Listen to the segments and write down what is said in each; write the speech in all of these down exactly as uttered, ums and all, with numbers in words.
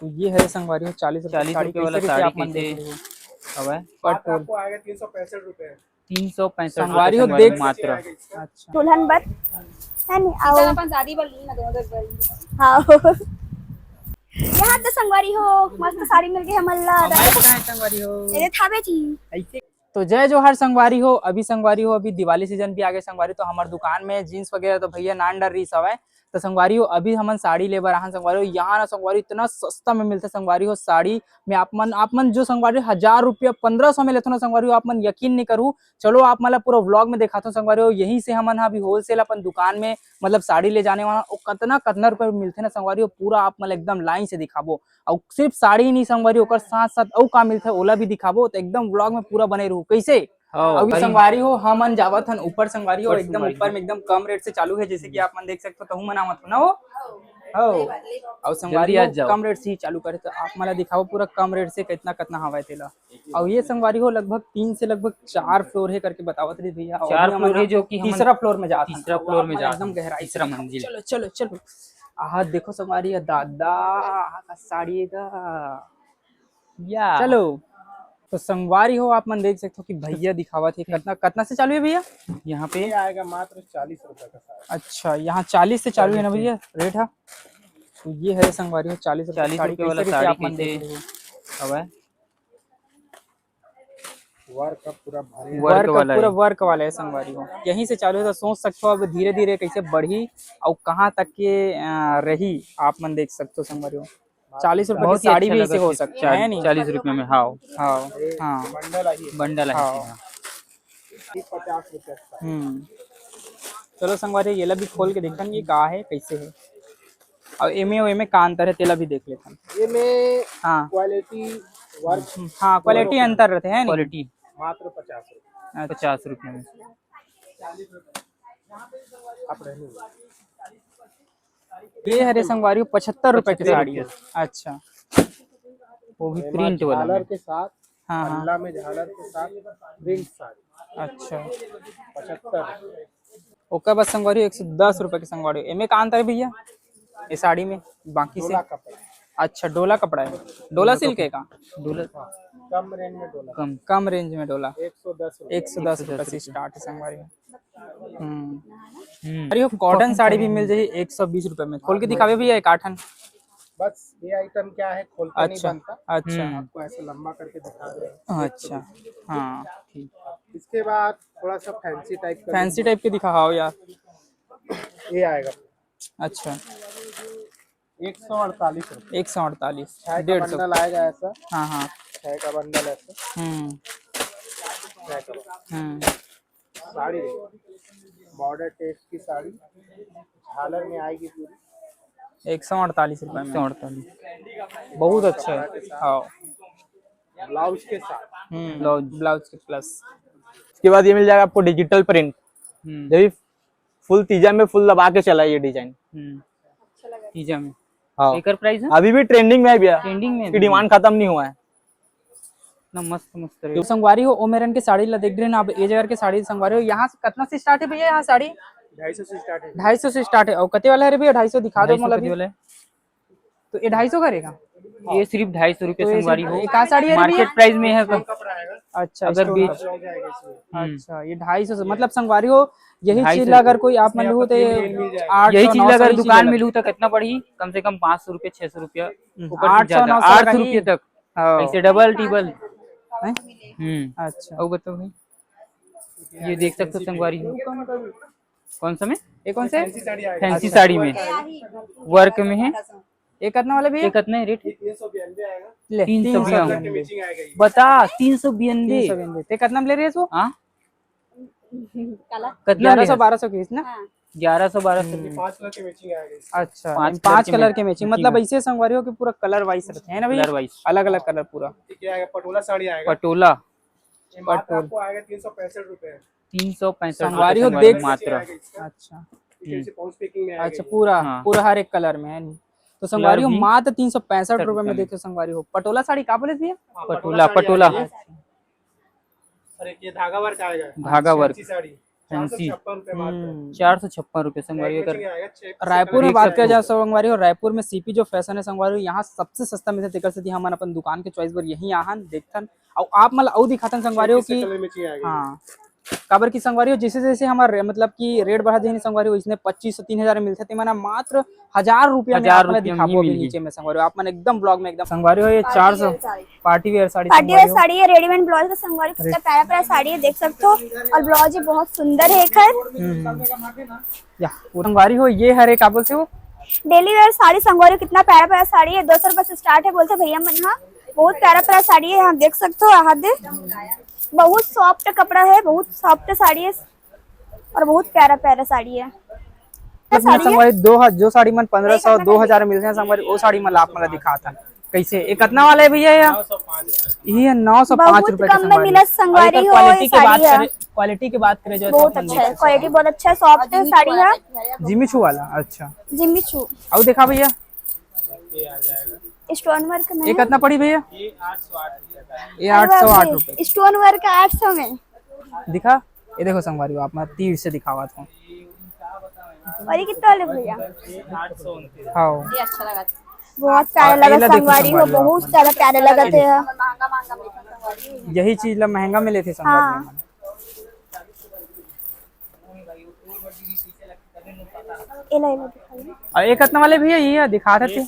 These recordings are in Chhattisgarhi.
तो ये है संगवारी हो चालीस रुपए की चालीस साड़ी, रुपए वाला कैसे, कैसे साड़ी आप मन कैसे देख रहे हो? हवय? But आपको आएगा तीन सौ पैंसठ रुपए। तीन सौ पैंसठ रुपए संगवारी हो संगवारी देख मात्र। अच्छा। दुल्हन बर है नहीं आओ। अपन शादी बर ली ना दोनों बर। हाँ। यहाँ तो संगवारी हो मस्त साड़ी मिल गई हमन ला। हमारे कहाँ है संगवारी हो? ये थावे जी। ऐसे तो जय जोहार संगवारी हो। अभी संगवारी हो, अभी दिवाली सीजन भी आगे संगवारी, तो हमार दुकान में जींस वगैरह तो भैया नान डर रही हवय। तो संगवारी हो, अभी हमन साड़ी ले बर आहन संगवारी हो। यहाँ ना संगवारी इतना सस्ता में मिलथे संगवारी हो साड़ी में। आप मन आप मन जो संगवारी हो हजार रुपया पन्द्रह सौ में लेथो ना संगवारी हो, आप मन यकीन नहीं करू। चलो आप मन ला पूरा व्लॉग में दिखाथो संगवारी हो। यहीं से हमन हा अभी होलसेल अपन दुकान में मतलब साड़ी ले जाने वाला, वो कतना कतना रुपया में मिलथे ना संगवारी हो, पूरा आप मन ला एकदम लाइन से दिखाबो। अउ सिर्फ साड़ी ही नहीं संगवारी, ओकर साथ साथ अउ का मिलथे ओला भी दिखाबो। तो एकदम व्लॉग में पूरा बने रहू। कैसे? हाँ, अभी भाई। संगवारी हो, हमन जावत हन ऊपर संगवारी हो, ऊपर एकदम संगवारी ऊपर हो। में एकदम कम रेट से चालू है, जैसे कि आप मन देख सकते हो, तहु मन आवत हो ना हो। हो। अउ संगवारी जल्दी हो, आ जाओ। कम रेट से ही चालू करे, तो आप मन ला दिखाओ पूरा कम रेट से कितना कितना हवाए तेला। अउ ये संगवारी हो, लगभग तीन से लगभग चार फ्लोर है करके बतावत रही भैया। अउ चार अभी हमन फ्लोर है, जो कि हमन तीसरा फ्लोर में जात हन। तीसरा फ्लोर में आप मन जात एकदम हन। गहराई से तीसरा मंजिल। चलो, चलो, चलो। आहा, देखो संगवारी, ये दादा, आहा, का साड़ी है गा। या। चलो, तो संगवारी हो, आप मन देख सकते हो कि भैया दिखावत है। कितना, कितना से चालू है भैया? यहाँ पे ये आएगा मात्र चालीस रुपए का साड़ी। अच्छा, यहाँ चालीस से चालू है ना भैया रेट? हाँ, तो ये है संगवारी हो, चालीस रुपए चालीस साड़ी। रुपए वाला कैसे, कैसे साड़ी आप मन कैसे देख रहे हो? हवा है? वर्क का पूरा भारी वर्क वर्क का वाला पूरा है। वर्क वाला है संगवारी हो। यहीं से चालू है, तो सोच सकते हो अब धीरे धीरे कैसे बढ़ी और कहाँ तक के अ, रही, आप मन देख सकते हो संगवारी हो। चालीस रुपए की बहुत ही साड़ी अच्छा भी ऐसे लगा हो कि सकता है, चालीस नहीं? चालीस रुपए में, हाँ। हाँ, हाँ। बंडल आई है। बंडल आई हाँ। है, हाँ। ये पचास रुपए का। हम्म। चलो संगवारी, ये ला भी खोल के देखन ये का है, कैसे है, और एमे और एमे का अंतर है, तेला भी देख लेथन। एमे हाँ। क्वालिटी, वर्क, हम्म, हाँ, क्वालिटी अंतर रहते हैं, नहीं? क्वालिटी। मात्र पचास रुपए। अच्छा। पचास रुपए में। आप रहने दो। ये हरे संगवारी हो, पचहत्तर रुपए की साड़ी है। अच्छा, वो भी ये प्रिंट वाला झालर में। के साथ, हाँ, हाँ। पल्ला में झालर के साथ प्रिंट साड़ी। अच्छा। पचहत्तर। ओकर बाद संगवारी हो, एक सौ दस रुपए की संगवारी हो। एमे का अंतर है भैया, ये साड़ी में बाकी से? डोला कपड़ा। अच्छा, डोला कपड़ा है, डोला सिल्क है का? डोला। हाँ, कम रेंज में डोला। कम। कम रेंज में डोला। एक सौ दस रुपए। एक सौ दस रुपए से स्टार्ट है संगवारी हो। हम्म। हम्म। अरे, वो कॉटन साड़ी भी मिल जाही एक सौ बीस रुपए में। खोल के दिखावे भैया एक आठन। बस ये आइटम क्या है, खोल के नहीं अच्छा, बनता। अच्छा। हम्म। आपको ऐसे लंबा करके दिखा रहे हैं। अच्छा, हाँ, ठीक। इसके बाद थोड़ा सा फैंसी टाइप का फैंसी टाइप के दिखा, हाँ यार। ये आएगा। अच्छा। एक सौ अड़तालीस रुपए। एक सौ अड़तालीस। छह का डेढ़ सौ। बंडल आएगा ऐसा। हाँ, हाँ। छह का बंडल ऐसा। हम्म। छह का बंडल। हम्म। साड़ी देखो, बॉर्डर टेस्ट की साड़ी, झालर में आएगी पूरी। एक सौ अड़तालीस रुपए में। एक सौ अड़तालीस। बहुत अच्छा है। हाँ। ब्लाउज के साथ। हम्म, ब्लाउज। ब्लाउज के प्लस। इसके बाद ये मिल जाएगा आपको डिजिटल प्रिंट। हम्म। जब फुल तीजा में फुल दबा के चला ये डिजाइन। हम्म। तीजा में। हाँ। एकर प्राइस है? अभी भी ट्रेंडिंग में है भैया। ट्रेंडिंग में इसकी है। डिमांड खत्म नहीं हुआ है। इतना मस्त मस्त रेट। तो संगवारी हो, ओ मेरन के साड़ी ला देख रहे ना, अब ए जगह के साड़ी संगवारी हो, यहाँ से कितना से स्टार्ट है भैया, यहाँ साड़ी? ढाई सौ से स्टार्ट है। ढाई सौ से स्टार्ट है। और कते वाला है रे भैया, ढाई सौ दिखा दो ढाई सौ मतलब कते अभी। वाला है? तो ये ढाई सौ का रहेगा? ये सिर्फ ढाई सौ रुपए तो ये संगवारी सिर्फ हो। एक आ साड़ी है रे भैया? मार्केट प्राइस में है तो। अच्छा, अगर स्टोन बेच का। हम्म। अच्छा, ये ढाई सौ से, मतलब संगवारी हो, यही ढाई सौ चीज ला अगर कोई आप मन लू तो ये आठ सौ, यही चीज नौ सौ ला अगर ही चीज दुकान लगे। में लू तो कितना पड़ी? कम से कम पाँच सौ रुपए, छह सौ रुपया। हम्म, ऊपर से आठ सौ, ज्यादा, नौ सौ आठ सौ का ही। रुपये तक। हाँ। ऐसे डबल टिबल। हैं? हम्म। अच्छा। और बताओ भाई, ये देख सकते हो संगवारी हो। कौन सा में? ये कौन से? फैंसी साड़ी में। वर्क में है। ये कितना वाला भैया? ये कितना है रेट? ले, तीन सौ बयानबे। बता, तीन सौ बयानबे। तीन सौ बयानबे। ते कितना में ले रहे हो? हाँ? काला। कितना ग्यारह सौ, बारह सौ के बीच ना? हाँ। ग्यारह सौ, बारह सौ। हम्म। पाँच कलर के मैचिंग आ गई। अच्छा, पाँच पाँच कलर के कलर के मैचिंग, मैचिंग मतलब है। ऐसे संगवारी हो कि पूरा कलर वाइज रहते हैं ना भैया? Colour wise. अलग अलग कलर पूरा। ठीक है, आएगा पटोला साड़ी आएगा। पटोला। ये मात्र पटोला। आपको आएगा तीन सौ पैंसठ रुपए। तीन सौ पैंसठ संगवारी हो, संगवारी देख मात्र। आएगा इसका। अच्छा। ठीक है, इसे पाउच पैकिंग में आएगा अच्छा, ये। पूरा, हाँ। पूरा हर एक कलर में है नहीं। तो संगवारी हो, भी मात्र तीन सौ पैंसठ रुपए में। देखो संगवारी हो, पटोला साड़ी का बोले भैया? हाँ, पटोला, पटोला साड़ी पटोला। आएगा। अरे, ये धागा वर्क आएगा। धागा वर्क। फैंसी साड़ी। फैंसी। चार सौ छप्पन रुपये संगवारी हो। अगर रायपुर में बात किया जाए संगवारी हो, रायपुर में सीपी जो फैशन है संगवारी हो, यहाँ सबसे सस्ता मिलथे, तेकर सेती हमन अपन दुकान के चॉइस बर यहीं आहन, देखथन। अउ आप मन ला अउ दिखाथन संगवारी हो कि हाँ, काबर कि संगवारी हो, जैसे जैसे हमर मतलब कि रेट बढ़त जाही संगवारी हो, इसने पच्चीस सौ तीन हजार में मिलथे, ते मन ह मात्र हजार रुपया में आप मन ला दिखाबो अभी नीचे में संगवारी हो, आप मन एकदम ब्लॉग में एकदम संगवारी हो। ये चार सौ party wear sari, party wear sari है, रेडीमेड ब्लाउज का संगवारी, कितना प्यारा प्यारा साड़ी है, देख सकते हो। और ब्लाउज भी बहुत सुंदर है एकर। हम्म। या, वो संगवारी हो, ये हरे का बोलथे वो? डेली वेयर साड़ी संगवारी, कितना प्यारा प्यारा साड़ी है, दो सौ रुपए से स्टार्ट है बोलथे भैया मन। हाँ, बहुत प्यारा प्यारा साड़ी है, यहाँ देख सकते हो। यहाँ दे, बहुत सॉफ्ट कपड़ा है, बहुत सॉफ्ट साड़ी है और बहुत प्यारा प्यारा साड़ी है। इसमें संगवारी दो हजार, जो साड़ी मन पन्द्रह सौ, दो हजार मिलथे संगवारी, वो साड़ी मन आप मन ला दिखात हन। कैसे, ये कितना वाला है भैया? ये ये नौ सौ पाँच रुपए का संगवारी। कम में मिलत संगवारी हो, क्वालिटी की बात करें, क्वालिटी की बात करें जो बहुत अच्छा है, क्वालिटी बहुत अच्छा है, सॉफ्ट साड़ी है। जिमी चू वाला, अच्छा। Jimmy Choo. अउ देखा भैया, स्टोन वर्क में ये कितना पड़ी भैया? ये आठ सौ आठ रुपए। स्टोन वर्क आठ सौ में। दिखा, ये देखो संगवारी हो, आप मैं तीर से दिखावत हूँ। और ये कितना वाले भैया? हाँ। ये अच्छा लगा था। बहुत प्यारा लगा संगवारी हो, बहुत ज्यादा प्यारा लगा थे। यही चीज ला महंगा में लेथे संगवारी हो। एला, एला दिखा ले। और ये कितना वाले भैया, ये दिखा रहे थे?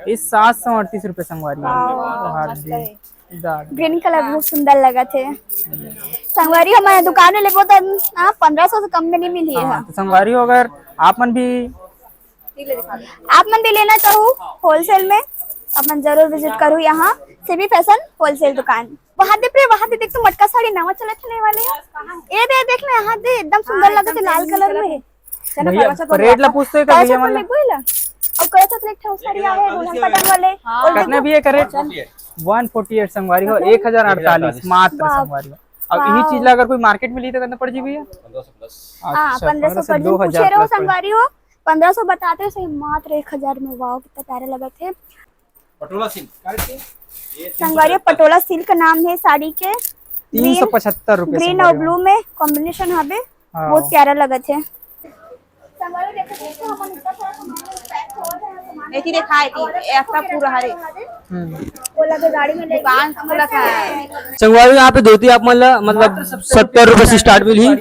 ये सात सौ अड़तीस रुपए संगवारी हो। हाँ, मस्त है। ग्रीन कलर बहुत सुंदर लगा थे। संगवारी हो, हमर दुकान में लेबो तो हाँ, पन्द्रह सौ से कम में नहीं मिली है। तो संगवारी हो, अगर आप मन भी आप मन भी लेना चाहू होलसेल में, आप मन जरूर विजिट करू यहाँ सीपी फैशन होलसेल दुकान। वहाँ दे प्रिय, वहाँ दे देख, तो मटका साड़ी नवा चलत हे, नए वाले। ए दे, देख ना, यहाँ दे, एकदम सुंदर लगत हे, लाल कलर में। भैया, रेट ला पूछते का भैया, मतलब? और कहे तो एक ठो साड़ी आए है, दुल्हन पैटर्न वाले। कितने भी है करेट? वन फोर्टी एट संगवारी हो, एक हजार अड़तालीस मात्र संगवारी हो। अब यही चीज ला अगर कोई मार्केट में ली तो कितना पड़ जी भैया? हाँ, अच्छा, पन्द्रह सौ पड़ जी। पूछे रहो संगवारी हो, पन्द्रह सौ बताते हो, सही मात्र एक हजार में। वाओ, कितना प्यारा लगा थे। पटोला सिल्क। संगवारी हो, पटोला सिल्क नाम है साड़ी के। तीन सौ पचहत्तर रुपए ग्रीन और ब्लू में कॉम्बिनेशन हवे। हाँ। बहुत प्यारा लगत है। एती देखा, एती, ए हफ्ता पूरा हरे। हम्म। ओला के गाड़ी में लेके दुकान खुला था। संगवारी, यहाँ पे धोती आप मन ला, मतलब, सत्तर रुपए से स्टार्ट मिलही।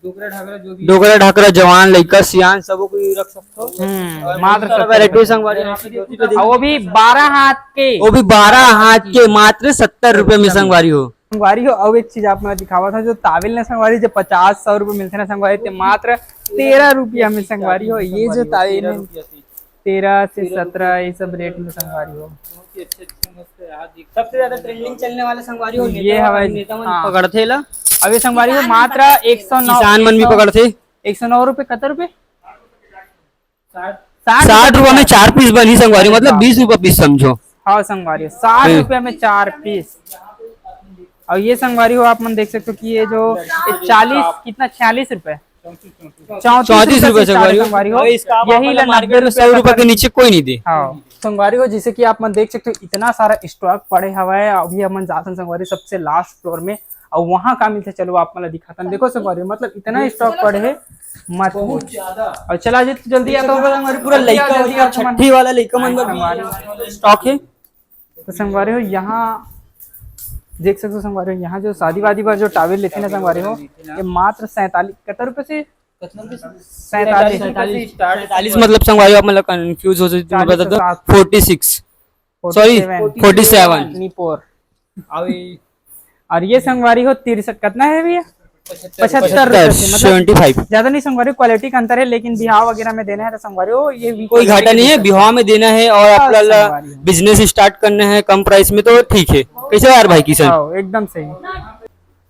डोकरा ढाकरा, जवान, लइका, सियान, सबो कोई रख सकथो। हम्म, मात्र सत्तर वैरायटी संगवारी। और वो भी बारह हाथ के। वो भी बारह हाथ के, मात्र सत्तर रुपए में संगवारी हो। संगवारी हो, अउ एक चीज आप मन दिखावत हूँ, जो तावेल ने संगवारी, जो पचास सौ रुपए मिलथे ना संगवारी, ते मात्र तेरह रुपया में संगवारी हो। ये जो तावेल है, तेरह से सत्रह, ये सब रेट में संगवारी हो। बहुत ही अच्छे, अच्छे, मस्त है यार। सबसे ज्यादा ट्रेंडिंग चलने वाला संगवारी हो, ये नेता हमारे, नेता मन हाँ। पकड़थे ला। अब ये संगवारी हो मात्र एक सौ नौ, किसान मन भी पकड़थे। एक सौ नौ रुपए, कत रुपए? साठ साठ रुपया में चार पीस बनही संगवारी, मतलब बीस रुपया पीस समझो। हाँ संगवारी हो, साठ रुपया में चार पीस। और ये संगवारी हो, आप मन देख सकते हो कि ये जो ये चालीस, कितना, छियालीस रुपए, चौंतीस रुपए से संगवारी हो। यही ला मार्केट में सौ रुपए के नीचे कोई नहीं दे। हाँ संगवारी हो, जैसे कि आप मन देख सकते हो, इतना सारा स्टॉक पड़े हवा है। अभी हमन जाथन संगवारी सबसे लास्ट फ्लोर में, और वहाँ का मिलथे, चलो आप मन ला दिखाथन। देखो संगवारी, मतलब इतना स्टॉक पड़े है, मत पूछ। और चला जी, जल्दी आ तो। हमारे पूरा लइका, छठी वाला लइका मन बर भी स्टॉक है। तो संगवारी हो, यहाँ देख सकते हो संगवारी हो, यहाँ जो शादी वादी बर जो टावेल लेथे ना संगवारी हो, ये मात्र सैंतालीस, कत्ता रुपये से? सैंतालीस। सैंतालीस, मतलब संगवारी हो, आप मतलब कंफ्यूज हो सकते हो, मैं बता दो, forty six, sorry, forty seven. और ये संगवारी हो, तिरसठ, कितना है भैया? पचहत्तर रुपये से, मतलब सेवेंटी फाइव। ज्यादा नहीं संगवारी, क्वालिटी का अंतर है, लेकिन बिहाव वगैरह में देना है तो संगवारी हो, ये भी कोई घाटा नहीं है, बिहाव में देना है और आप बिजनेस स्टार्ट करना है कम प्राइस में तो ठीक है। कैसे यार भाई किशन? हाँ, एकदम सही।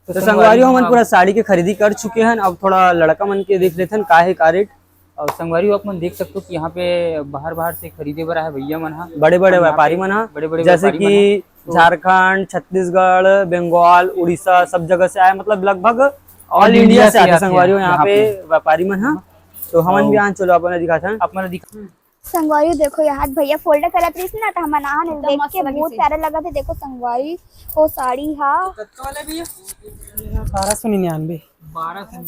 तो संगवारी हो, हमन पूरा साड़ी के खरीदी कर चुके हन, अब थोड़ा लड़का मन के देख लेथन का है का रेट। और संगवारी हो, आप मन देख सकते हो कि यहाँ पे बाहर बाहर से खरीदे बर आए भैया मन हा, बड़े बड़े व्यापारी मन हा, बड़े बड़े जैसे कि झारखंड, छत्तीसगढ़, बंगाल, उड़ीसा, सब जगह से आए, मतलब लगभग ऑल इंडिया से आते संगवारी हो यहाँ पे व्यापारी मन हा। तो हमन भी आन, चलो अपन दिखाथन, अपन दिखा। संगवारी देखो, यहाँ भैया folder करत रहिस ना, त हमन आन एकदम देख मस्त के लगिस बहुत हे। प्यारा लगत हे। देखो संगवारी, वो साड़ी हा। कतका वाला भैया? बारह सौ निन्यानवे। बारह सौ।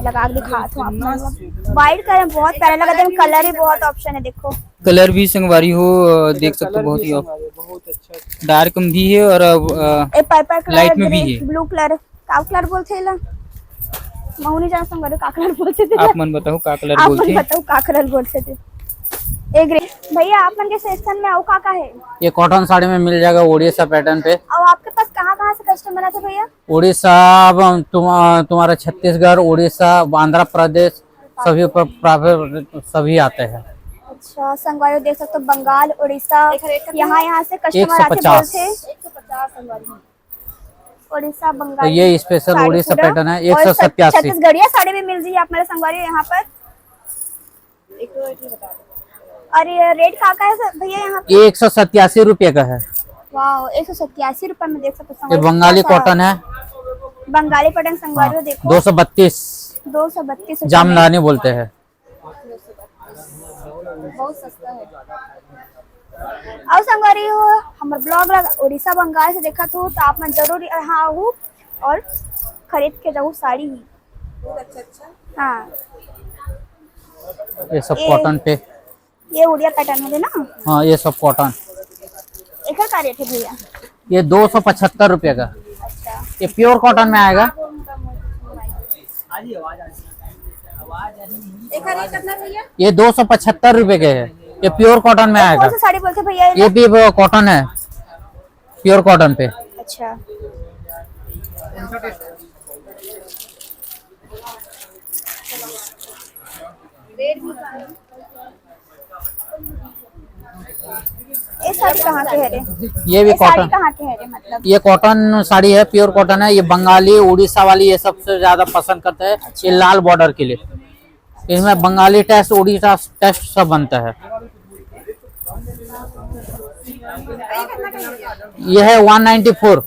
लगा के दिखात हूँ आप मन ला। White colour में बहुत प्यारा लगत हे, colour ही बहुत option है। देखो colour भी संगवारी हो, अ, देख सकते हो, बहुत ही op-, बहुत अच्छा, अच्छा। Dark में भी है और, अ, ए, purple colour, light में भी grey, है। Blue colour, का colour बोलथे एला? महू नहीं जाना संगवारी, का colour बोलथे तेला? आप मन बताओ, का colour आप मन बोलथे? बताओ, का colour बोलथे ते? ए grey। भैया, आप मन के section में अउ का का है? ये cotton साड़ी में मिल जाएगा, उड़ीसा pattern पे। और आपके पास कहाँ-कहाँ से customer आथे भैया? उड़ीसा, अब तुम, तुम्हारा छत्तीसगढ़, उड़ीसा, आंध्र प्रदेश, सभी ऊपर प्राइवेट सभी आते हैं। अच्छा, संगवारी देख सकते हो, बंगाल, उड़ीसा, यहाँ, यहाँ से customer आथे, एक सौ पचास। बोलथे। एक सौ पचास संगवारी। उड़ीसा, तो बंगाल ये special साड़ी उड़ीसा पूरा। Pattern है, और एक सौ सत्यासी। छत्तीसगढ़िया साड़ी भी मिल रही है आप मेरे संगवारी यहाँ पर। और ये rate का, का है सर, भैया, यहाँ पे? ये एक सौ सत्यासी रुपये का है। वाओ, एक सौ सत्यासी रुपये में देख सकते हो, ये संगवारी बंगाली कितना सा cotton है। बंगाली pattern संगवारी हो, हाँ, देखो। दो सौ बत्तीस। दो सौ बत्तीस रुपये में। जामदानी बोलते हैं। बहुत सस्ता है। अउ संगवारी हो, हमर vlog ला उड़ीसा बंगाल से देखत हो, तो आप मन जरूर यहाँ आहू और खरीद के जाहू साड़ी ही। बहुत अच्छा, अच्छा। हाँ। ये सब ये cotton पे। ये उड़िया pattern होले ना? हाँ, ये सब cotton। एकर का rate है भैया? ये दो सौ पचहत्तर रुपये का। अच्छा। ये pure cotton में आएगा। एकर rate कितना भैया? ये दो सौ पचहत्तर रुपये के है, ये pure cotton में आएगा। कौन सा साड़ी बोलते भैया ये? ये भी वो cotton है, pure cotton पे। अच्छा। ये साड़ी कहाँ के है रे? ये भी ये साड़ी cotton। कहाँ के है रे, मतलब? ये cotton साड़ी है, pure cotton है। ये बंगाली, उड़ीसा वाली, ये सबसे ज्यादा पसंद करते हैं। अच्छा। ये लाल border के लिए, इसमें बंगाली taste, उड़ीसा taste सब बनता है। ये है one ninety four।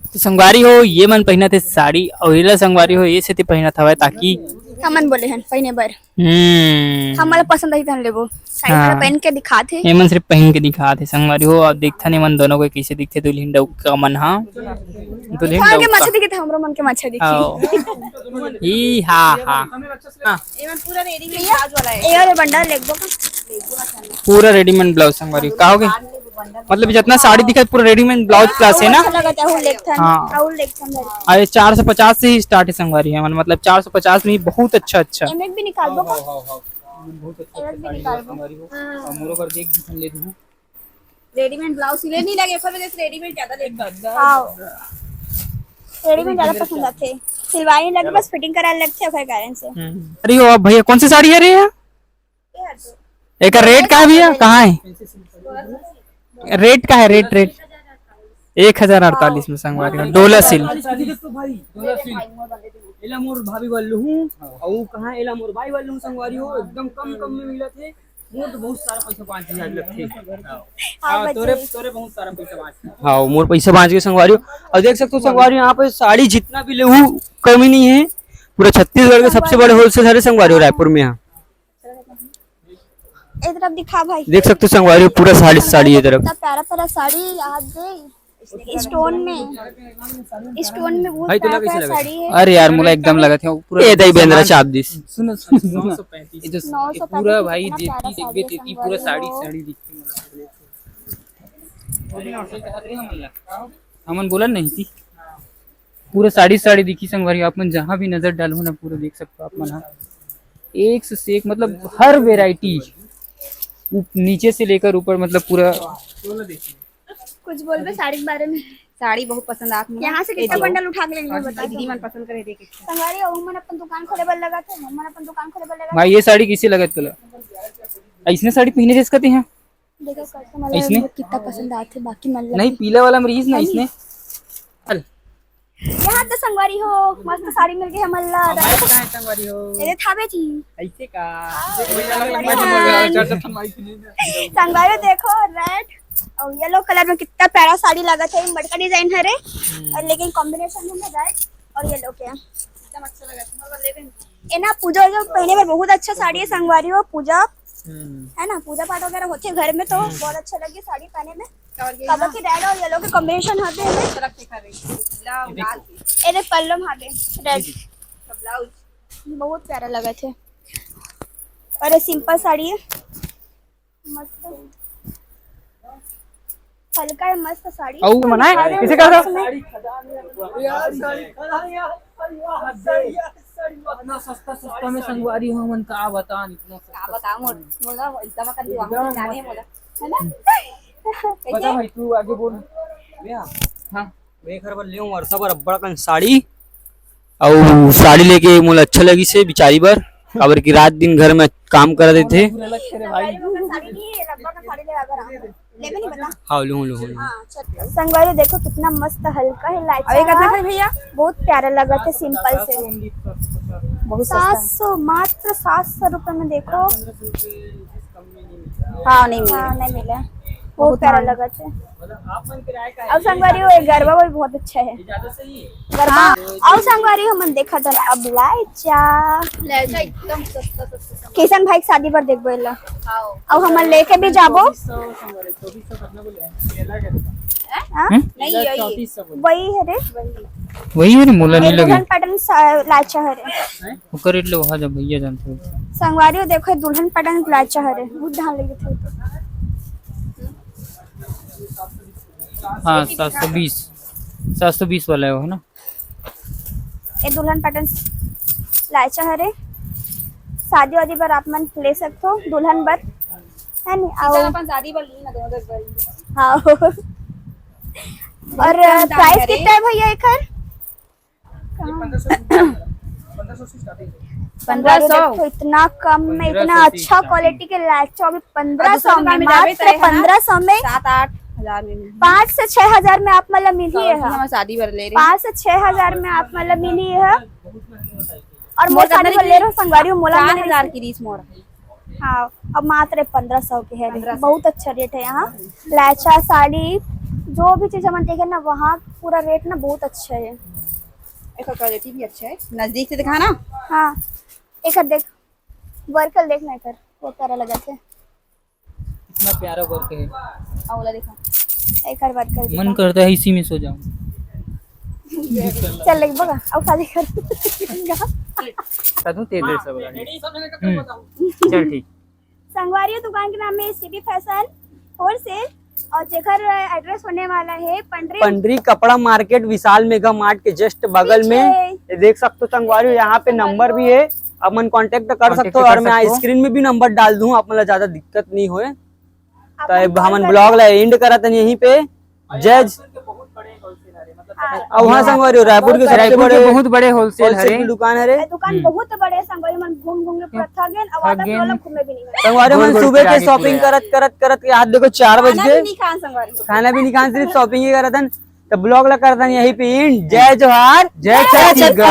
तो संगवारी हो, ये मन पहिनत हे साड़ी, अउ एला संगवारी हो, ये सेती पहिनत हवय, ताकि हमन बोले हन पहिने बर। हम्म। हमन ला पसंद आही, तहन लेबो। साड़ी हाँ। पहन के दिखात हे। ये मन सिर्फ पहिन के दिखात हे, संगवारी हो। अब देखथन, ये मन दोनों को कैसे दिखथे, दुल्हिन डउका मन हा। दुल्हिन दुल्हन के डउका। मच्छा दिखथे, हमरो मन के मच्छा दिखथे। आओ। ई हा हा। हाँ। एमन पूरा readymade भैया, blouse वाला है। ये वाला बंडल लेबो का? पूरा readymade blouse संगवारी हो। का होगे? मतलब जितना साड़ी दिखत पूरा readymade blouse plus है ना? अच्छा लगत है, अउ लेथन, हाँ। अउ लेथन। अरे चार सौ पचास से ही start है संगवारी हो, मतलब चार सौ पचास में ही बहुत अच्छा अच्छा। एमे भी निकालबो का? हाँ, हाँ, हाँ, हाँ। बहुत अच्छा एमे भी निकालबो। संगवारी हो। हाँ। और मोरो बर देख, ले दूँ। Readymade blouse सिले नहीं लगे, ओकर वजह से readymade ज्यादा लेथे। हाँ। Readymade ज्यादा पसंद आथे। सिलवाए नहीं लगे, बस fitting कराए लगथे ओकर कारण से। हम्म। अरे ओ भैया, कौन सी साड़ी है रे ये? ये हट दो। एकर rate का है भैया? कहाँ है? Rate का है, rate, rate? एक हजार अड़तालीस में संगवारी हो, डोला सिल्क। डोला सिल्क। एला मोर भाभी बर लूहूँ, अउ कहाँ एला मोर बाई बर लूहूँ संगवारी हो, एकदम कम, कम में मिलत हे। मोर तो बहुत सारा पैसा बाँच गे आज लगथे। हाँ, हाँ, बच तोरे, गए। तोरे बहुत सारा पैसा बाँच गे। हाँ, मोर पैसा बाँच गे संगवारी हो। अउ देख सकते हो संगवारी हो, यहाँ पे साड़ी जितना भी लेहू, कमी नहीं है। पूरा छत्तीसगढ़ के सबसे बड़े wholesale हरे संगवारी हो रायपुर में यहाँ। ए तरफ दिखा भाई। देख सकते हो संगवारी हो, पूरा साड़ी, साड़ी ये तरफ। इतना प्यारा प्यारा साड़ी यहाँ दे। Stone में, stone में बहुत भाई, तोला प्यारा कैसे प्यारा लगा? साड़ी है। अरे यार, मोला एकदम लगत हे, पूरा ए दई बेंदरा चाप दिस। सुनो, सुनो, सुनो। नौ सौ पैंतीस। ये जो नौ सौ पैंतीस पूरा भाई, इतना प्यारा साड़ी है, पूरा संगवारी हो। साड़ी, साड़ी दिखथे मोला। हमन बोला नहीं थी, पूरा साड़ी, साड़ी दिखी संगवारी। आप मन जहाँ भी नजर डालहू ना, पूरा देख सकते हो आप मन, हाँ, एक से एक, मतलब हर variety, उप-, नीचे से लेकर ऊपर, मतलब पूरा। कुछ बोलबे साड़ी के बारे में? साड़ी बहुत पसंद आत मोला। यहाँ से कितना बंडल उठा के लेके बता दीदी मन पसंद करे देखे। संगवारी हो, हमन अपन दुकान खोले बर लगा थे, हमन अपन दुकान खोले बर लगा भाई, ये साड़ी कैसे लगत तोला? ऐसने साड़ी पहने जैसे कहते हैं। देखो customer ऐसने? कितना पसंद आते, बाकी मन लगे। नहीं, पीला वाला में रहीस ना, ऐसने। चल। यहाँ तो संगवारी हो, मस्त साड़ी मिल गई हमन ला। हमारे कहाँ है संगवारी हो? ये थावे जी। ऐसे का? हाँ। संगवारी देखो, red और yellow colour में कितना प्यारा साड़ी लगत हे, मटका design हरे, हम्म। और लेकिन combination में red और yellow के एकदम अच्छा लगा। तुम्हारे को ले लेंगे। ये ना पूजा वूजा पहने में बहुत अच्छा साड़ी है संगवारी हो। पूजा है ना, पूजा पाठ वगैरह होथे घर में तो बहुत अच्छा लगे साड़ी पहने में। काबर कि रेड और येलो के कॉम्बिनेशन होथे है। ये देख पल्लो हावे रेड, बहुत प्यारा लगा थे। और ये सिंपल साड़ी है, मस्त हल्का है, मस्त साड़ी। अउ मनाए, किसे कहा था? इतना सस्ता सस्ता में संगवारी हो मन का बतान, इतना सस्ता का बताओ। मोला एकदम कर दिया, जाने मोला, है ना? बता भाई, तू आगे बोल। हाँ। मैं घर बर लेहूं वर्षा बर अब्बड़ अकन साड़ी, अउ साड़ी लेके मोला अच्छा लगिस हे बिचारी बर, काबर कि रात दिन घर में काम करा देथे। हाँ, लूं, लूं, लूं। संगवारी देखो कितना मस्त हल्का है लाइचा। अभी कितना है भैया? बहुत प्यारा लगा थे, सिंपल से। बहुत सस्ता। सात सौ, मात्र सात सौ रुपए में देखो। हाँ, नहीं मिला। हाँ, नहीं मिला। बहुत प्यारा लगा थे। अब संगवारी हो, ये गरबा भी बहुत अच्छा है। गरबा। हाँ। अउ संगवारी हो, हमन देखत हन अब लाइचा। लाइचा एकदम सस्ता, सस्ता। किशन भाई के शादी बर देखबो एला। हाँ। अउ हमन लेके भी जाबो। हाँ? हम्म? नहीं, यही। वही है रे। वही है रे, मोला नहीं लगे। दुल्हन पैटर्न लाइचा है रे। ओकर रेट ले वहाँ जा भैया जानते हो। संगवारी हो देखो, दुल्हन पैटर्न लाइचा है रे। बहुत धान लगे थे। हाँ, सात सौ बीस, सात सौ बीस वाला है वो, है ना? ये दुल्हन पैटर्न लाइचा हरे, शादी वादी बर आप मन ले सकथो दुल्हन बर, है नी? आओ। अपन शादी बर ली ना, दोनों बर। हाँ। और प्राइस कितना है भैया एकर? पंद्रह सौ। देखो, इतना कम में इतना अच्छा क्वालिटी के लाइचा अभी पंद्रह सौ में, मात्र पंद्रह सौ में। सात आठ हजार में मिली। पाँच से छह हजार में आप मन ला मिलही है। शादी बर ले रहे। पाँच से छह हजार में आप मन ला मिलही है। और मोर शादी बर ले रहे हो संगवारी, मोला चार हजार की रीस मोर। हाँ, अब मात्र पंद्रह सौ के है। बहुत अच्छा रेट है यहाँ। लाइचा, साड़ी, जो भी चीज हमन देखे ना, वहाँ पूरा रेट ना बहुत अच्छा है। एकर क्वालिटी भी अच्छा है, नजदीक से दिखाना। हाँ, एकर देख, वर्क देख ना एकर, वो प्यारा लगा थे। इतना प्यारा वर्क है। आ, ओला देखा। एकर वर्क कर मन देता। करता है इसी में सो जाऊं। चल, लेके बगा, अब शादी कर। कदू तेरे से बगा। हम्म। चल, ठीक। संगवारी हो, दुकान के नाम है सीबी फैशन होलसेल और जेकर एड्रेस होने वाला है पंडरी। पंडरी कपड़ा मार्केट, विशाल मेगा मार्ट के जस्ट बगल में। ये देख सकते हो संगवारी हो, यहाँ पे नंबर भी है, आप मन कॉन्टेक्ट कर सकते हो और मैं स्क्रीन में भी नंबर डाल दूं, आप मन ला ज्यादा दिक्कत नहीं होए। तो अब हमन ब्लॉग ला एंड करत हन यहीं पे। जय ज- अब हाँ संगवारी हो, रायपुर के सबसे बड़े, बहुत बड़े होलसेल हरे। दुकान हरे। दुकान बहुत बड़े संगवारी, मन घूम घूम के पूरा थक गेन, अब आधा किलो घूमे भी नहीं। संगवारी मन सुबह के शॉपिंग करत करत करत के आज देखो चार बज गए। खाना भी नहीं खान, सिर्फ शॉपिंग ही करत हन। तो ब्लॉग ला करत हन यहीं पे एंड। जय जोहार, जय छत्तीसगढ़।